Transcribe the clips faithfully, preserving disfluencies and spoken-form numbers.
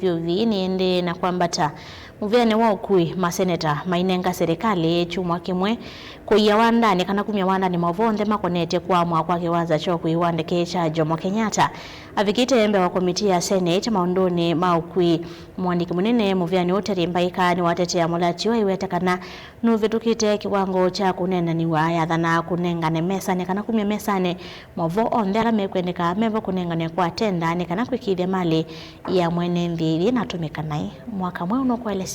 vyũ vii nĩ ĩndĩ na kwambata mũvĩanĩ wa ũkui, maseneta mainenga serĩkalĩ kyumwa kĩmwe kũia wandanĩ kana kumya wandanĩ maũvoo onthe makonetye kũamwa kwa kĩwanza kya ũkui wa ndeke kya Jomo Kenyatta. Avikĩte mbee wa komitii ya Senate maũndũnĩ ma ũkui, mũandĩki mũnene mũvĩanĩ ũũ Terry Mbaika nĩwatetea mũlatyo aiweta kana nũvĩtũkĩte kĩwango kya kũneenaniw'a, yathana kũnengane mesanĩ kana kumya mesanĩ maũvoo onthe ala mekwendeka mevo kũnengane kwa tenda nĩ kana kwĩkĩĩthya malĩ ya mwene nthĩ yĩnatũmĩka naĩ. Mwaka mweũ nũkũelesya.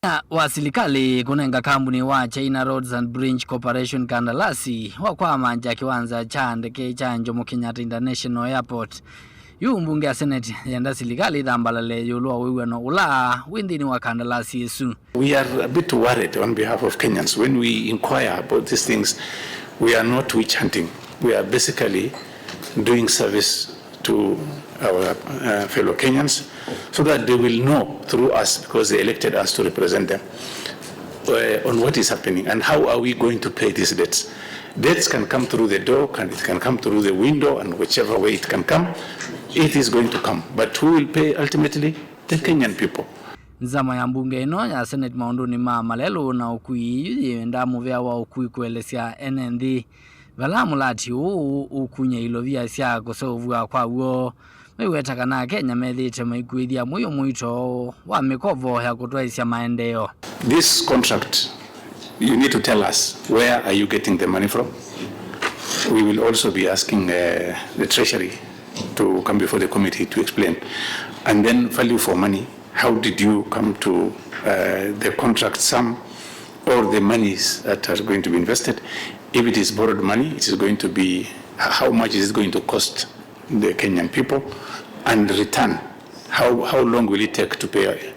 Na wa silikalĩ kũnenga kambuni wa China Roads and Bridge Corporation kandalasi wa kwamanja kĩwanza kya ndeke kya Jomo Kenyatta International Airport. Yu mbunge ya Senate yenda silikalĩ ĩthambalale ĩũlũ wa wĩw'ano ũla wĩ nthĩnĩ wa kandalasi ĩsu. We are a bit worried on behalf of Kenyans. When we inquire about these things, we are not witch hunting. We are basically doing service to our uh, fellow Kenyans so that they will know through us, because they elected us to represent them, uh, on what is happening and how are we going to pay these debts. Debts can come through the door, can, it can come through the window, and whichever way it can come, it is going to come. But who will pay ultimately? The Kenyan people. Nzama ya mbunge ĩno ya Senate maũndũnĩ ma malelũ na ũkui yu yĩenda mũvĩa wa ũkui kũelesya ene nthĩ vala mũlati ũũ ũkuny'a ilovia sya kũseũvw'a kwaw'o. Maiweta kana Akenya methĩĩte maikuĩthya mũio mũito wa mĩkovo ya kũtwaĩsya maendeeo. This contract, you need to tell us, where are you getting the money from? We will also be asking uh, the treasury to come before the committee to explain. And then value for money, how did you come to uh, the contract sum or the monies that are going to be invested? If it is borrowed money, it is going to be, how much is it going to cost the Kenyan people? And return, how, how long will it take to pay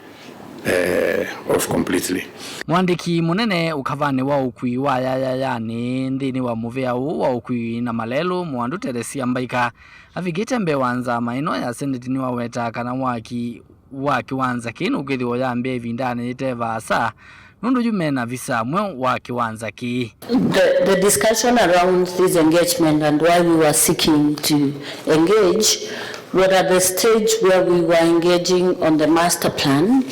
uh, off completely? Mwandĩki mũnene ũkavanĩ wa ũkui wa yayayanĩ nthĩnĩ wa mũvĩa ũũ wa ũkui na malelũ, Mwandu Teresia Mbaika, avikĩte mbee wa nzama ĩno ya Senate nĩwaweta kana waki wa kĩwanza kĩĩ nũkwĩthĩwa ũyambĩa ĩvindanĩ yĩte vaasa, nũndũ yu mena visa mweũ wa kĩwanza kĩĩ. The, the discussion around this engagement and why we were seeking to engage were at the stage where we were engaging on the master plan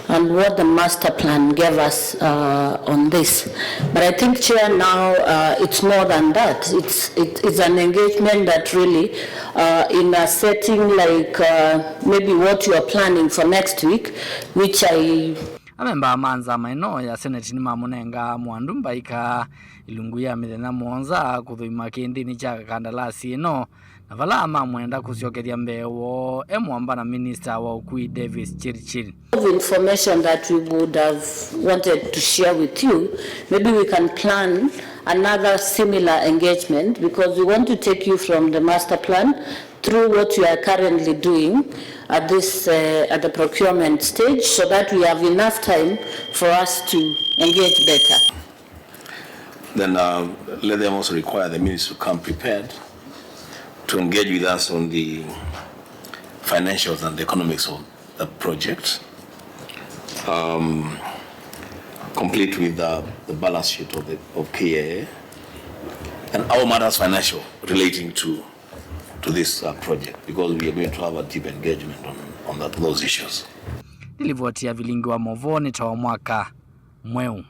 and what the master plan gave us uh, on this. But I think, Chair, now uh, it's more than that. It's, it, it's an engagement that really, uh, in a setting like uh, maybe what you are planning for next week, which I Amemba ma nzama ĩno ya Senate nĩmamũnenga Mwandu Mbaika ilungu ya mĩthenya mũonza kũthũima kĩĩ nthĩnĩ kya kandalasi ĩno, na vala mamwenda kũsyokethya mbee woo e mũamba na minista wa ũkui Davis Chirchir. Of information that we would have wanted to share with you, maybe we can plan another similar engagement because we want to take you from the master plan through what we are currently doing at this, uh, at the procurement stage, so that we have enough time for us to engage better. Then uh, let them also require the ministry to come prepared to engage with us on the financials and the economics of the project, um, complete with the, the balance sheet of, the, of K I A and all matters financial relating to to this uh, project, because we are going to have a deep engagement on, on that, those issues. Nĩ livoti ya vilingi wa movoo nĩ ta wa mwaka mweũ.